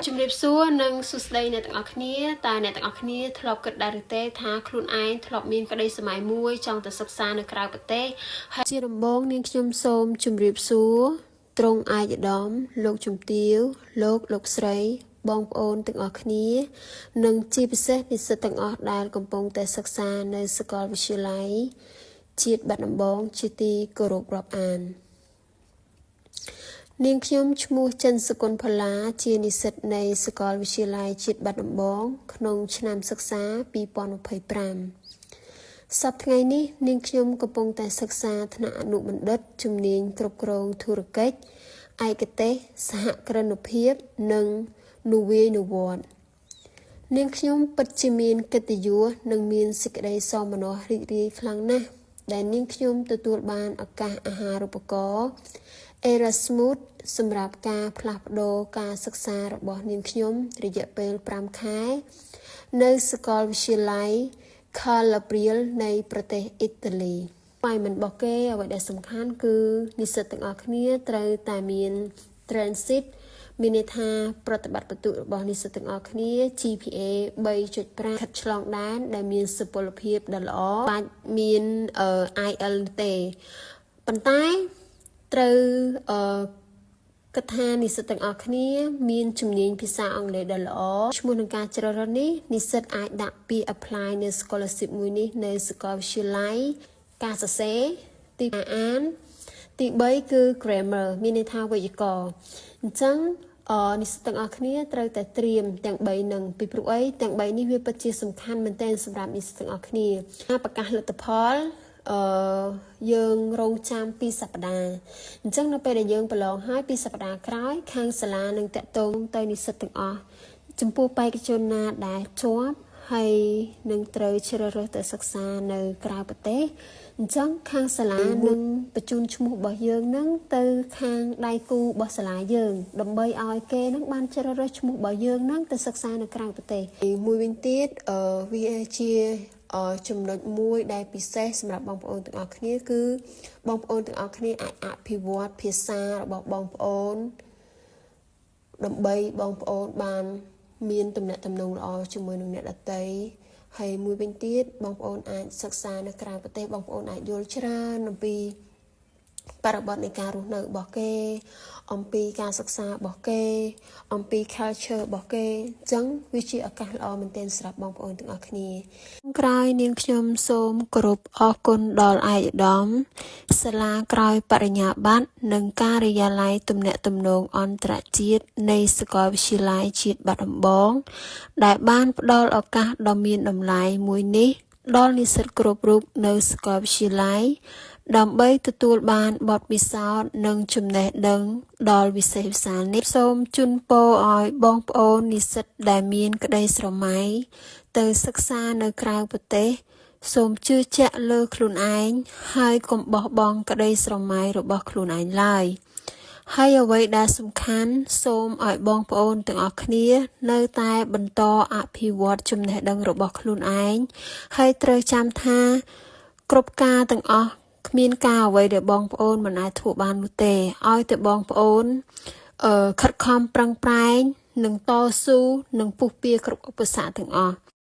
ជំរាបសួរនិងសួស្តីអ្នកទាំងអស់គ្នាតើអ្នកទាំងអស់គ្នាធ្លាប់គិតដែរឬទេថាខ្លួនឯងធ្លាប់មានក្តីស្រមៃមួយចង់ទៅសិក្សានៅក្រៅប្រទេសហើយជាដំបូងនាងខ្ញុំសូមជម្រាបសួរទ្រង់ឯកឧត្តមលោកជំទាវលោកលោកស្រីបងប្អូនទាំងអស់គ្នា និងជាពិសេសនិស្សិតទាំងអស់ដែលកំពុងតែសិក្សានៅសាកលវិទ្យាល័យជាតិបាត់ដំបងជាទីគោរពរាប់អាននាងខ្ញុំឈ្មោះចិនសកុនផល្លាជានិស្សិតនៃសាកលវិទ្យាល័យជាតិបាត់ដំបងក្នុងឆ្នាំសិក្សា2025សប្តាហ៍ថ្ងៃនេះនាងខ្ញុំកំពុងតែសិក្សាថ្នាក់អនុបណ្ឌិតជំនាញគ្រប់គ្រងធុរកិច្ចឯកទេសសហគ្រិនភាពនិងនវានុវត្តន៍នាងខ្ញុំពិតជាមានកិត្តិយសនិងមានសេចក្តីសោមនស្សរីករាយខ្លាំងណាស់ដែលនាងខ្ញុំទទួលបានឱកាសអាហារូបករណ៍ Erasmus សម្រាប់ការផ្លាស់ប្ដូរការសិក្សារបស់នាងខ្ញុំរយៈពេល5ខែនៅសាកលវិទ្យាល័យ Calabria នៃប្រទេសអ៊ីតាលីបាយមិនរបស់គេអ្វីដែលសំខាន់គឺនិស្សិតទាំងអស់គ្នាត្រូវតែមាន transit មានន័យថាប្រតិបត្តិបន្ទុករបស់និស្សិតទាំងអស់គ្នា GPA 3.5ខិតឆ្លងដែនដែលមានសុពលភាពដ៏ល្អបាច់មាន IL ទេប៉ុន្តែត្រូវអឺគិតថានិស្សិតទាំងអស់គ្នាមានជំនាញភាសាអង់គ្លេសដ៏ល្អឈ្មោះនឹងការជ្រើសរើសនេះនិស្សិតអាចដាក់ពាក្យ apply នៅ scholarship មួយនេះនៅសាកលវិទ្យាល័យការសរសេរទីអានទី3គឺ grammar មានន័យថាវេយ្យាករណ៍អញ្ចឹងអនិស្សិតទាំងអស់គ្នាត្រូវតែត្រៀមទាំង3នឹងពីព្រោះអីទាំង3នេះវាពិតជាសំខាន់មែនទែនសម្រាប់និស្សិតទាំងអស់គ្នាការប្រកាសលទ្ធផលអឺយើងរងចាំ2សប្តាហ៍អញ្ចឹងនៅពេលដែលយើងប្រឡងហើយ2សប្តាហ៍ក្រោយខាងសាលានឹងតាក់ទងទៅនិស្សិតទាំងអស់ចំពោះបេក្ខជនណាដែលជាប់ហើយនឹងត្រូវជ្រើសរើសទៅសិក្សានៅក្រៅប្រទេសអញ្ចឹងខាងសាលានឹងបញ្ជូនឈ្មោះរបស់យើងនឹងទៅខាងដៃគូរបស់សាលាយើងដើម្បីឲ្យគេនឹងបានជ្រើសរើសឈ្មោះរបស់យើងនឹងទៅសិក្សានៅក្រៅប្រទេសមួយវិញទៀតអឺវាជាចំណុចមួយដែលពិសេសសម្រាប់បងប្អូនទាំងអស់គ្នាគឺបងប្អូនទាំងអស់គ្នាអាចអភិវឌ្ឍភាសារបស់បងប្អូនដើម្បីបងប្អូនបានមានទំនាក់ទំនងល្អជាមួយនឹងអ្នកដទៃហើយមួយវិញទៀតបងប្អូនអាចសិក្សានៅក្រៅប្រទេសបងប្អូនអាចយល់ច្រើនអំពីបរិបទនៃការរស់នៅរបស់គេ អំពីការសិក្សារបស់គេ អំពី culture របស់គេអញ្ចឹងវាជាឱកាសល្អមែនទែនសម្រាប់បងប្អូនទាំងអស់គ្នាក្រោយនាងខ្ញុំសូមគោរពអរគុណដល់ឯកឧត្តមសាលាក្រោយបរិញ្ញាបត្រនិងការិយាល័យទំនាក់ទំនងអន្តរជាតិនៃសាកលវិទ្យាល័យជាតិបាត់ដំបង ដែលបានផ្ដល់ឱកាសដ៏មានតម្លៃមួយនេះដល់និស្សិតគ្រប់រូបនៅសាកលវិទ្យាល័យដើម្បីទទួលបានបទពិសោធន៍និងចំណេះដឹងដល់វិសេសវិសាលនេះសូមជូនពរឲ្យបងប្អូននិស្សិតដែលមានក្តីស្រមៃទៅសិក្សានៅក្រៅប្រទេសសូមជឿជាក់លើខ្លួនឯងហើយកុំបោះបង់ក្តីស្រមៃរបស់ខ្លួនឯងឡើយហើយអ្វីដែលសំខាន់សូមឲ្យបងប្អូនទាំងអស់គ្នានៅតែបន្តអភិវឌ្ឍចំណេះដឹងរបស់ខ្លួនឯងហើយត្រូវចាំថាគ្រប់ការទាំងអស់គ្មានការអ្វីដែលបងប្អូនមិនអាចធ្វើបាននោះទេឲ្យតែបងប្អូនអឺខិតខំប្រឹងប្រែងនិងតស៊ូនិងពុះពៀគ្រប់ឧបសគ្គទាំងអស់។